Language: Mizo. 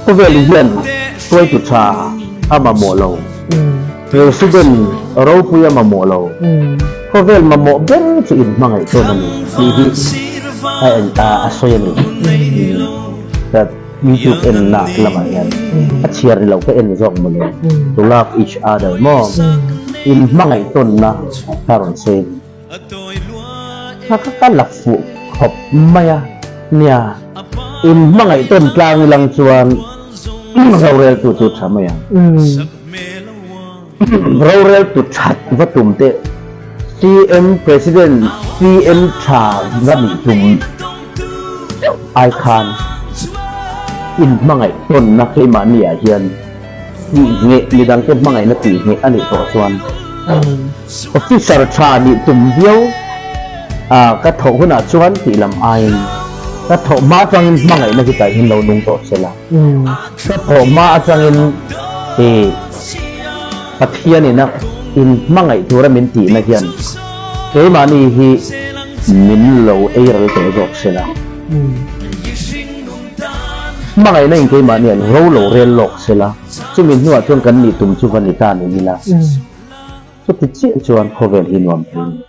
Khawvel hian hruaitu tha a mamawh lo, President ropui a mamawh lo, khawvel mamawh ber chu inhmangaih tawn a ni tih hi a en ta a sawi a ni. Ka YouTube enna lamah hian a chhiar ni lo ka en zawk mawle, to love each other maw inhmangaih tawnna kha rawn sawi a ni. Kha kha ka la fuh khawp mai a, nia in hmangaih tawn tlang ilang chuan roreltu chu tha mai ang. Roreltu that va tum teh CM President CM tha va nih tum ai khan in hmangaih tawnna keimahni ah hian tih ngheh midangte hmangaihna tih ngheh a nih tawh chuan Officer tha nih tum viau a ka thawh hunah chuan tih lam aiin ka thawh hma atangin hmangaihna hi tah hian lo nung tawh se la. Ka thawh hma atangin i Pathian ina in hmangaih tura min tihna hian keimahni hi min lo eiral tawh zawk se la. Hmangaihna in keimahni an ro lo rel lawk se la, chumi hnuah chuan kan nih tum chu va ni ta ni ila. Chuti chiah chuan khawvel hi nuam thei a ni.